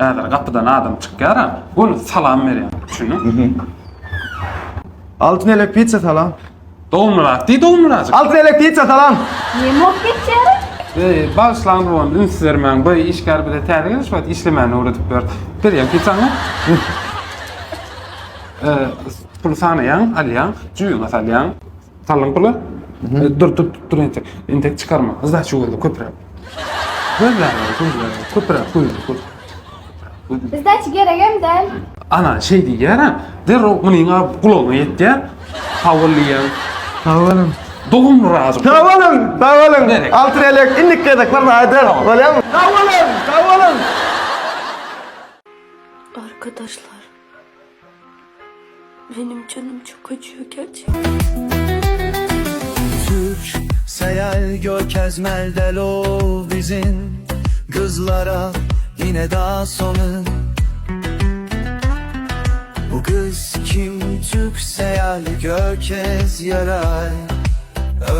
Häzir gapydan adam çykýar-a, göni salam berýäň. Düşündiňmi? Altyn elek pizza salam. Dogumlyrak diý, dogumlyrajyk. Altyn elek pizza salam. Neme bolup geçýär? Eý, bagyşlaň dogan, üns bermäň. Bu işgär bize täze gelip şu wagt işlemäni öwredip ýör. Berýäň pizzaňy. Eee, puly sanaýaň, alýaň, jübüňe salýaň. Saldyň puly? Dur, dur, dur entek. Entek çykarma. Sdaça gözle köpräk. Gözle, gözle, köpräk gözle, gözle. Sdaça geregem däl. Ana, şeý diýýär-ä. Derrew munyň-a gulagyna ýetýär. Sag bol diýýän. Sag boluň. Dogumlyrazyk. Sag boluň, sag boluň. Gerek. Altyn elek indiki gezek bir aýdar. Bolýarmy? Sag boluň, sag boluň. Arkadaşlar benim canım çok acıyor gerçekten. Türk seyel gökezmel delo bizim Kızlara yine daha sonu Bu kız kim Türk seyel gökez yaray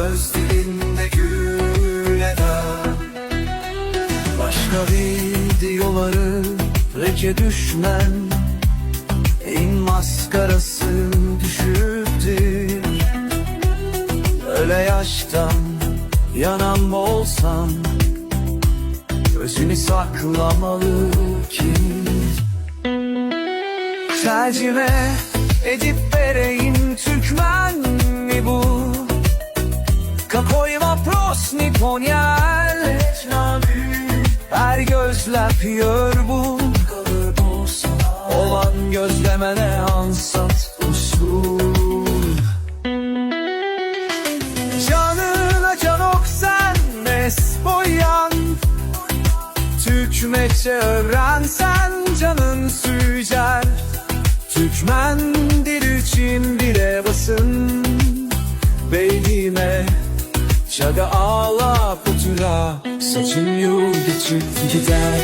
Öz dilinde gül eder Başka videoları reke düşmem İn maskarası düşüptür Öyle yaştan yanan olsam Özünü saklamalı kim Tercüme edip vereyim Türkmen mi bu? Какой вопрос не понял Her gözlep yör bu Olan gözlemene ansat usul Canına can ok sen boyan Türkmeçe öğrensen canın sücer Türkmen dil için bile basın Beynime Çaga ağla putura Saçın yol geçip gider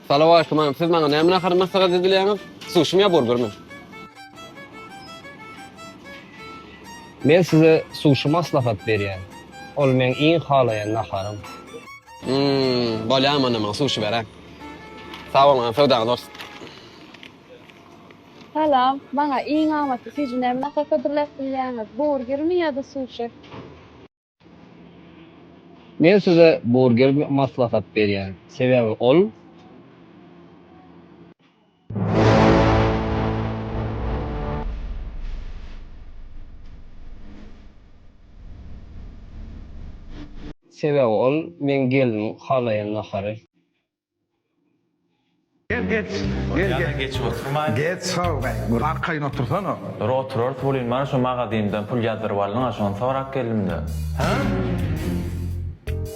Salowmaleýkim agam, siz maňa näme nahary maslahat edilýäňiz? Suşimi ýa burgermi? Men size suşi maslahat berýän. Ol meň iň halaýan naharym. Hum, bolýa onda maňa suşi beräý. Sag boluň agam, söwdaňyz bolsun. Salam, maňa iň amatly süýji näme nahar hödürläp bilýäňiz? Burgermi ýa-da suşi? Men size burger maslahat berýän, sebäbi ol. Sebäbi ol meň gelniň halaýan nahary. Gel geç. Gel gel. Geçip oturmaýyn. Geç sag bol. Arkaýyn otursana. Dur oturarys welin mana şu magazyndan pul ýazdyryp aldyň-a şony sorap geldim-de. Hä?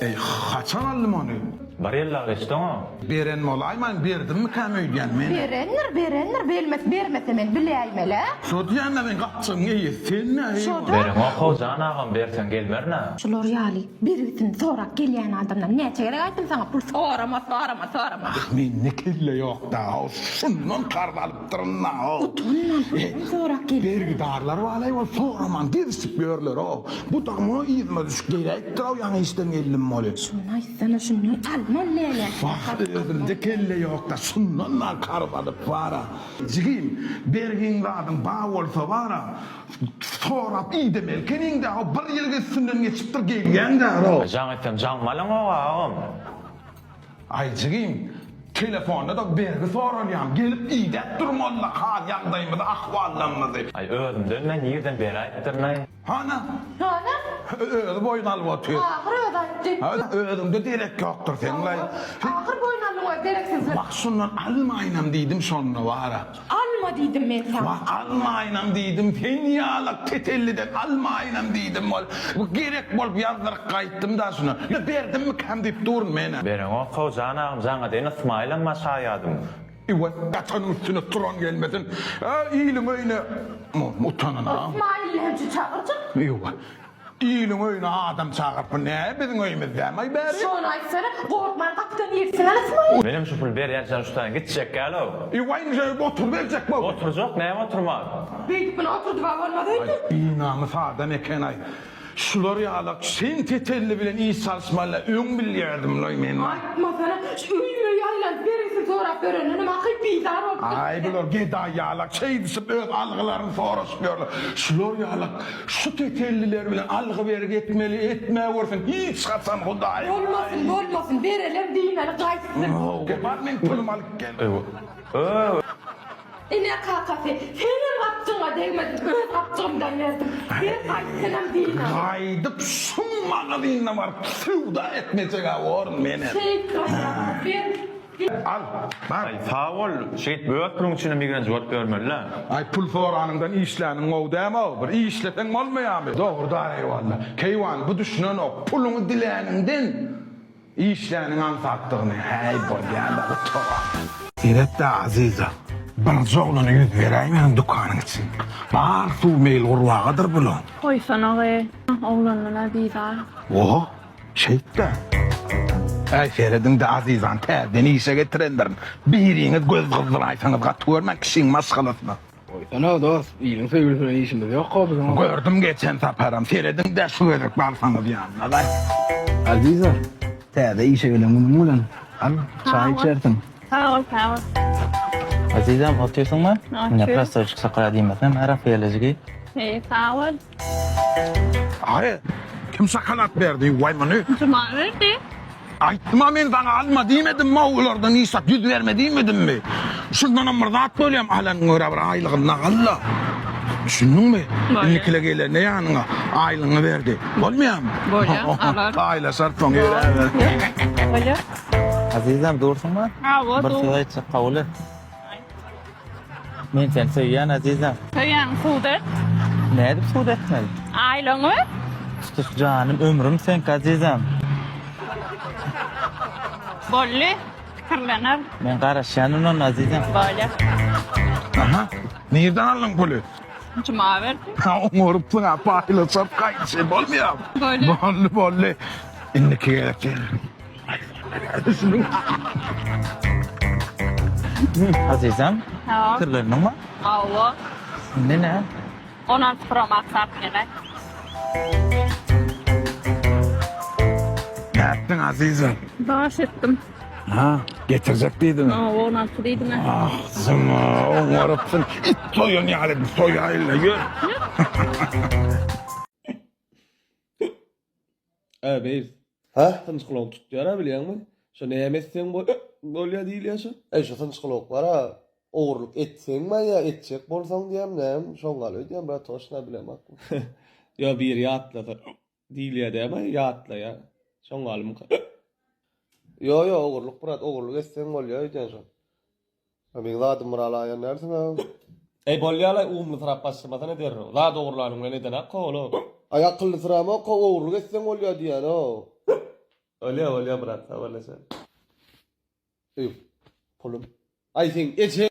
Eý haçan aldym ony? Bir ýyl-a geçdi oňa. Beren bolaýmaýyn berdimmikäm öýdýän men. Berendir berendir belmes bermese men biläýmel-ä. Şo diýýän-dä men gapjygyň eýesi sen-dä eý. Şo-da. Bereňok-how jan agam berseň gelmerin-ä. Şular ýaly Bergisini sorap gelýän adamdan näçe gezek aýtdym saňa pul sorama sorama sorama. Ah mende kelle ýokda how şundan karz alypdyrynda how. Utanman pul sorap gelýän. Bergidarlar balaý bolup soraman gezişip ýörler how. Bu dagy muňa yzyma düşüp geläýipdir how ýaňy işden geldim weli. Şuny aýtsana şundan alma lele. Wah özümde kelle ýokda şundan da karz alyp bara. Jigim bergiň zadyň ba bolsa bara Sorap idemeli ekeniňdä ho bir ýylyň üstünden geçipdir gelýäňdä ho. Jaň etsem jaňymy alaňok agam. Aý jigim telefonda-da bergi soralýam gelip idäp durmalyda hal ýagdaýymyzy ahwallarymyzy. Aý özümden men nirden beräýipdirin-aý. Hana. Hana. Özi boýun alyp otyr. Ahyr özi aýtdy. Özüňde derek ýokdur seň-laý. Ahyr boýun aldyň özi dereksizlik. Wah şundan almaýynam diýdim şonda bara. Alma diýdim men saňa. Wah almaýynam diýdim, sen ýalak tetelliden almaýynam diýdim ol. Bu gerek bolup ýazdyryp gaýtdym-da şuny. Ýa berdimmikäm diýip durun men-ä. Bereňok how jan agam jaňa deýin Ysmaýylam bar şaýadym. Ewa ýatanyň üstüne turan gelmesin. Ä iliň öýüne utanyn-a. Ysmaýyl näme üçin çagyrjak? Ewa. Iliň öýüne adam çagyryp bu nä biziň öýümiz dämaý bäri? Şony aýtsana, gorkman gapydan girsin alasmaý. Menem şu pul berýänçäm şu taýyn gitjek gälow. Ewaý indi şeýdip oturyberjek bol. Oturjak näme oturman. Beýdip muny oturdyba bolmaz öýdüp. Aý binamys adam ekenaý. Şular ýalak sen tetelli bilen iş salyşmaly öň bilýärdim-laý men. Aýtmasana, şu öýme-öý aýlanyp bergisini sorap ýörendenem akyl bizar bolupdyr. Aý bular gedaý ýalak şeýdişip öz algylaryny soraşyp ýörler. Şular ýalak şu tetelliler bilen algy-bergi etmeli etmäwersin hiç haçan Hudaýym. Bolmasyn, bolmasyn, berelem diýmeli gaýtsyn. Bar meň pulumy alyp gel. Ine kakasy, seňem gapjygyňa degmedim, öz gapjygymdan berdim. Ber gaýtsynam diýme. Gaýdyp şuň magazynyna baryp söwda etmejeg-ä borun menem. Şeýt gaýrat, ber. Al, bar. Aý, sag bol, şeýdip öz puluň üçinem ýigrenji bolup ýörmeli-dä. Aý, pul soranyňdan işläniň gowy däm-ow, bir işleseň bolmaýamy? Dogry-da, eýwalla. Keýwany, bu düşünenok. Puluňy diläniňden Işläniň aňsatdygyny häý bolýa-da gutaran. Seret-dä Aziza, birje oglana ýüz beräýmegin dükanyň içinde. Bar suw meýil gurbagadyr bulaň. Goýsana-y, oglandan-a bizar. Oho, şeýt-dä. Äý serediň-dä Azizany täzeden işe getirendirin. Biriňiz göz gyzdyraýsaňyz gaty görmäň kişiň maşgalasyna. Goýsana dost, iliň söýgülisi bilen işimiz ýok-a biziň. Gördüm geçen saparam, serediň-dä şu gezek barsaňyz ýanyna-da. Aziza, täze işe gelen günüň bilen, al, çaý içersiň. Sag bol, sag bol. Azizam, otyrsyňmy? Otyr. Ine, prostoýçik şokolad iýmesem, hä, Rafaelejigi? Heý, sag bol. Aý, kim şokolad berdi, waý muny? Juma berdi. Aýtdym-a men saňa alma diýmedimmi olardan hiç zat ýüz berme diýmedimmi? Şundanam bir zat bolýam alanyňa görä bir aýlygyny al-da. Düşündiňmi? Indikile gelende ýanyňa aýlygyňy berdi. Bolmaýarmy? Bolýar, alar. Paýlaşar soň ýöräber. Bolýar. Azizem dursuňmy? Hawa, Bir dur. söz aýtjak kabul et. Men seni söýýän Azizem. Söýýäňi subut et. Nädip subut etmeli? Aýlygyňy ber. Tutuş janym, ömrüm seňki Azizem. Boldy, pikirlener. Men garaşýan ondan Azizem. Bolýar. Aha, nirden aldyň puly? Juma berdi. Ha, oňarypsyň-a, paýlaşarys gaýdyşy, bolmaýarmy? Bolýar. Boldy, boldy. Indiki gezek gel. Azizem, Hawa. pikirlendiňmi? Hawa. Indi nä? 16 Pro Max alyp geleý. Nätdiň Azizem? Baş etdim. Ha, getirjek diýdiňmi? Hawa, 16 diýdim. Ah, zuma, oňarypsyň. It soýan ýaly soýaýla, ýör. Ä beýs. Hä? Synçgylawuk tutýar-a bilýäňmi? Şo näme etseň bolýa diýilýä şo. Äý şo synçgylawuk bar-a, ogurlyk etseňmi ýa etjek bolsaň diýýäm näme şoňňaly öýdýän brat toşna bilemok. Ýo biri ýatlasa diýilýä dämi ýatlaýa. Şoňňalymyka? Ýo ýo ogurlyk brat ogurlyk etseň bolýa öýdýän şo. A meň zadym bir alaýan dälsiň-a. Eý bolýalaý umlysyrap başlamasana derrew. Zat ogurlanyň bilen edenak kowala. Aý akyllysyramok how ogurlyk etseň bolýa diýýän-ow. Bolýa bolýa brat habarlaşaly. Eý pulum. Aý seň ejeň.